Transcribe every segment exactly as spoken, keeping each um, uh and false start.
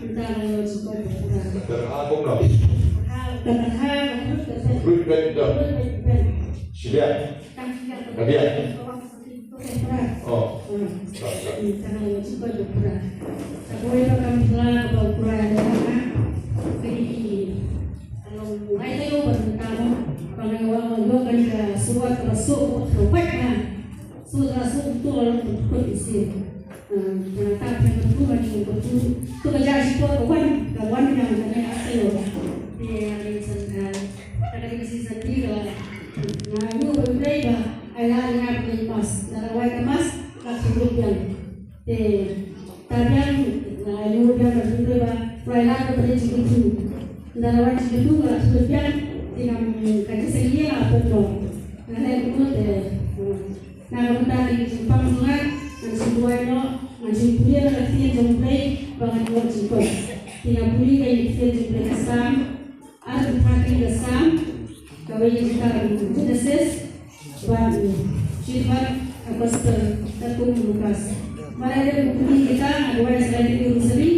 Mynta nga ïoh jingkoit ba pura. Ka ha kumno? Ka ha, ka ha, ka ha, ka ha. Ruh peit da. Ruh peit da. Shiliang. Ka biang. Oh. Mynta nga ïoh jingkoit ba pura. Ka kawei ba kam pura, ka ba pura ïa nga. Ka dei ki. Ka long ai taïew bad mynta mo. Ba nga wan nga ïoh kane ka surat ka ba suk ka ba pait nga. Suk ka suk tu ka long ka kut isi. Em, nga ta phi ka tu ka tu ka tu. Tu ka ja shi por ka wan, ka wan ka nga ka ne ai taïew. Te ai san ka. Ka ka isi san ti ka. Nga ïoh ba u dei ba ai la nga ka mas. Nga la wai ka mas, ka tu biang. Te ta biang, nga ïoh biang ka tu ba, wai la ka ba dei jingkyntu. Nga la wai jingkyntu, nga la tu biang, te ngam ka jingsalia nga pynlong. Nga la ïoh te, nga la mynta ka jingpang jong nga, ngan shu duwai noh, ngan shu pule na ka ktien jong U Blei, ba ngan ïoh jingkut. Te nga pule ka ktien jong U Blei ka Salm, Ar, ka Salm, kawei ka Genesis, bad, bad ka Gospel katkum u Lukas. Mar ïa ka pule kita, nga duwai sa ïa u Rosary,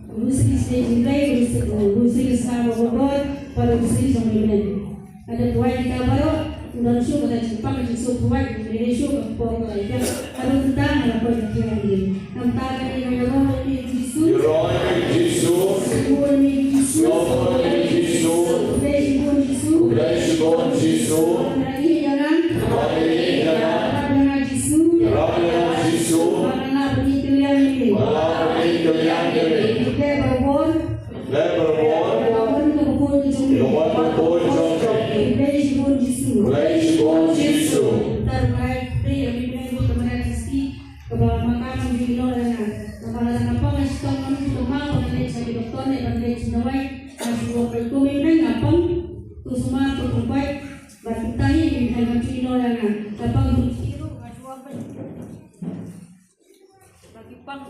u Rosary sdei jingblei, u Rosary, u Rosary ka Salm babun, bad u Rosary jong U Blei. Nga duwai kita baroh, don shuh ka jingpang, ka jingsuk duwai, ka dei shuh ka por ka ïa. Ka don kita, nga la poi ka ïa. Namar kane nga ïaroh ïa u Jisu. Ïaroh ïa u Jisu. Ïaroh ïa u Jisu. Ïaroh ïa u Jisu. Blei shibun Jisu. Blei shibun Jisu. Ïaroh ïa nga. Ïaroh ïa nga. Ïaroh ïa nga Jisu. Ïaroh ïa nga Jisu. Ba nga lah ban ïeit kylliang ïa me. Ba nga lah ban ïeit kylliang ïa me. Ïeit kylliang ïa me. Leh barabor. Leh barabor. Ïa ka mon ka bun jong me. Ïa ka mon ka bun jong me. Blei shibun Jisu. Blei shibun Jisu. Tang ba ngai phi ïa me, me, me, me, me, me, kaba ma ka ngan ju ïoh ïa nga. Namar lada nga pang shitom ngan ju tang ma ba ngan leit sha ki doktor ne ban leit sha dawai. Nga shu wan peit kum i me nga pang. Tu sumar tu pang peit. Bad tu tahi i me ngan ju ïoh ïa nga. Nga pang tu ki ruh nga shu wan peit. Ba ki pang.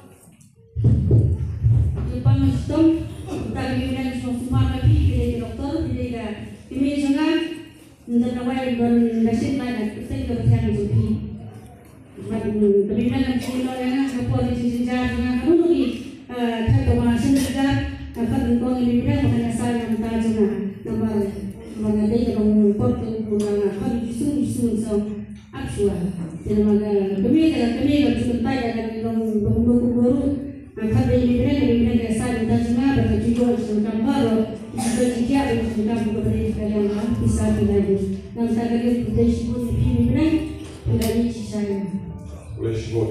Ki pang shitom. Uta ki me ngan ju sumar ba ki, ki dei ki doktor, ki dei ka, ki me jong nga. Nda dawai don da shin lai da kuteng ka bathiang jong phi. Bad, mm, ka biang ka jingïaroh ïa nga, ka por ka jingjynjar jong nga, ka mut ki, eh, ka to ma shin jynjar, ka khat nyngkong ïa ka biang ba ka ïa sah ïa ka bynta jong nga. Namar, namar nga dei ka long por ka u bun nga, ka Jisu, Jisu song. Ap shuwa. Te namar ka, ka biang ka, ka biang ka ju kyntait ïa ka long ba ka mut ka guru. Nga khat ïa i Blei, i Blei ka sa ïa ka jingngeit bad ka jingïoh jingkam baroh. Ki jingkam, ki jingkam, ki jingkam, ki jingkam, ki jingkam, ki jingkam, ki jingkam. Ngan sa ka dei, ki dei shibun ïa phi i Blei, ki dei shisha ïa. Blei shibun.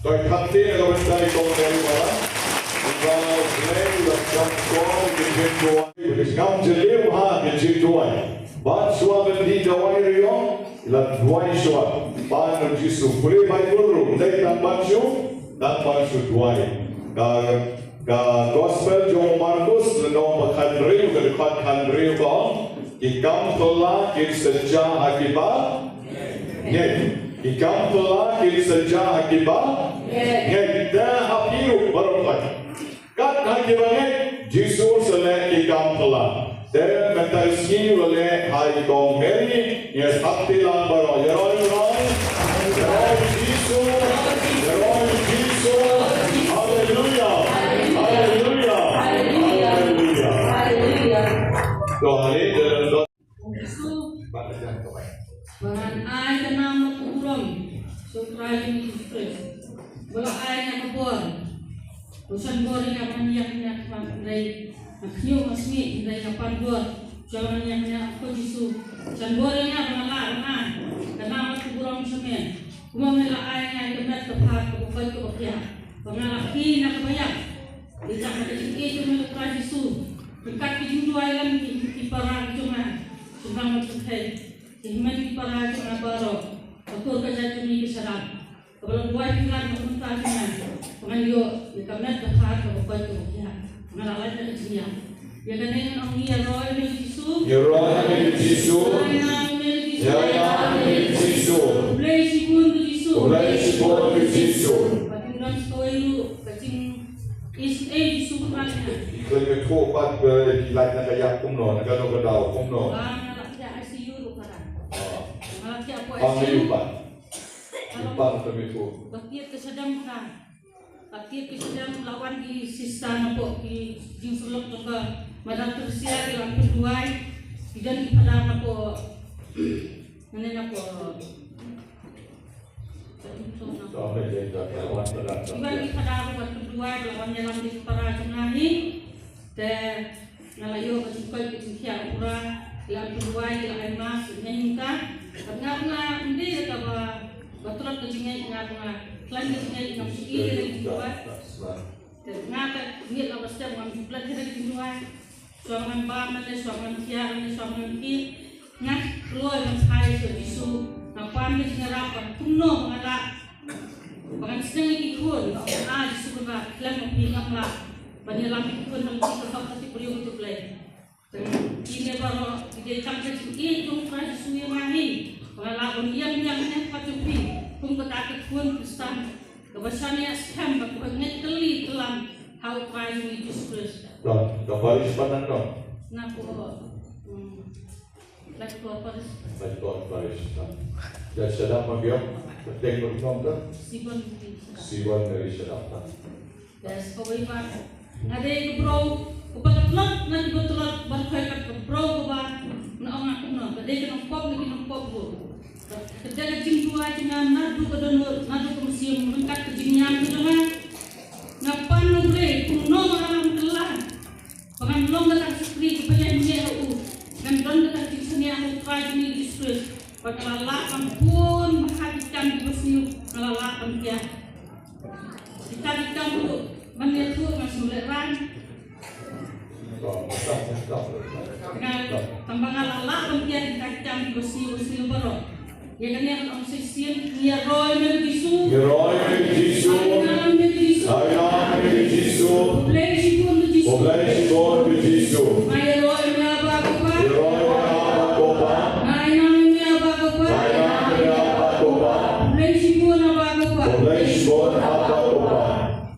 To ïa khamti na ka bynta i Kong Mary Wara. Ba Blei la kam ko ki jingduwai. Ki jingkam jylliew ha ki jingduwai. Bad shuwa ban dih dawai riewïong. La duwai shuwa ban u Jisu. Pule Baibl ruh, dei tang ban shu, tang ban shu duwai. Ka, ka Gospel jong u Markus, lynnong ba khathynriew, ka dkhot khathynriew ka ong, ki kam phylla kin sa jia ha kiba ngeit. Ki kam phylla kin sa jia ha kiba ngeit. Te ha phi ruh baroh khoit. Kat ha kiba ngeit, Jisu sa leh ki kam phylla. Te mynta sngi u la leh ha i Kong Mary, ngi sngap ti lang baroh. Ïaroh, ïaroh. Ïaroh Jisu. Ïaroh Jisu. Haleluya. Haleluya. Haleluya. Haleluya. To, haleluya. Jisu. Ba ngan ai ka nam bad ka burom sha u Trai jong ngi Jisu Khrist. Ba la ai ïa nga ka bor. Ba shon bor ïa nga ba ngan ïaid ïa nga, hynrei nga khñiuh nga sngewsih, hynrei nga pan bor. Sha ba ngan ïaid ïa nga, ko Jisu. Shon bor ïa nga ba ngan lah ban ai ka nam bad ka burom sha me. Kumba me la ai ïa nga ïa ka met ka phad kaba koit kaba khiah. Ba nga la khie na kaba ïap. Ïa ka jingïeit jong me ko Trai Jisu. Ryngkat ki jingduwai lem ki, ki para ki jong nga. Sngewbha ban pynthei. Ki hynmen ki para jong nga baroh. Ka kur ka jait jong ngi ki sharap. Kaba long duwai pynlong na ka bynta jong nga. Ba ngan ïoh ïa ka met ka phad kaba koit kaba khiah. Ba nga la lait na ka jingïap. Ïa kane ngan ong ïaroh ïa me Jisu. Ïaroh ïa me Jisu. Ïaroh ïa me Jisu. Blei shibun Jisu. Ba kin don sngewthuh ïa ka jingïeit Jisu Khrist. Ki khlem ïathuh pat ba ki lait na ka ïap kumno, na kano ka daw kumno. Ba nga la thiah I C U ruh ka ran. Ah. Nga la thiah hapoh I C U. Pang ïa u pat. Pang ïa u pat. Ba tied ka shadem ka. Ba tied ka shadem la wan ki sister napoh ki jingsyllok jong ka Mother Teresa ki la pynduwai. Ki don ki phadar napoh. Nane napoh. Iban ki phadar ba pynduwai ba la wan ïalam ïa ki para jong nga hi. Te nga la ïoh ka jingkoit ka jingkhiah pura, la pynduwai, la ai mass, ïa nga. Bad nga, nga ym dei kaba, ba tlot ka jingngeit, nga, nga khlaiñ ka jingngeit, ngam shu ïohi ïa ka jingduwai. Te nga ka ngeit la ba step ngam ju pynlait ïa ka jingduwai. Shuwa ba ngan bam ne, shuwa ba ngan thiah ne, shuwa ba ngan ïeh. Nga kloi ban phai sha Jisu, nga pan ka jingïarap ba kumno ba ngan lah, ba ngan sneng ïa ki khun, nga ong, ah, Jisu kynrad, khlem ma phi ngam lah ban ïalam ïa ki khun, nang ki ka hok ka tip briew ka tip Blei. Te kine baroh ki dei tang ka jingïeit jong u Trai Jisu ïa nga hi, ba nga lah ban ïeng biang hangne pat jong phi kum kata ka khun Khristan kaba shaniah skhem bad kaba ngeit kylli kyllam ha u Trai jong ngi Jisu Khrist. Ka, ka parish pat nangno? Napoh, hmm, Laitkor Parish. Laitkor Parish. Ïa, shadap ma biang. Teng ba biang ka? Sibon Mary Shadap. Sibon Mary Shadap. Yes, kawei pat. Nga dei ka briew kaba tlot na kiba tlot, bad kawei pat ka briew kaba nga ong nga kumno, ka dei ka nongpop na ki nongpop ruh. Ka dei ka jingduwai jong nga naduh ka dohnud, naduh ka mynsiem, ryngkat ka jingïam ka jong nga. Nga pan na U Blei kumno ba nga lah ban kylla ba ngan long kata ka shakri kaba ïaineh ha u, ngan don kata ka jingshaniah ha u Trai jong ngi Jisu Khrist. Bad nga la lah ban bun bha ki kam kiba sniew nga la lah ban pdiang. Kita ki kam ruh ban ïathuh nga shu lehrain. Nga, tang ba nga la lah ban pdiang kita ki kam kiba sniew, ba sniew baroh. Ïa kane ngan ong shisien, ngi ïaroh ïa me Jisu. Ngi ïaroh ïa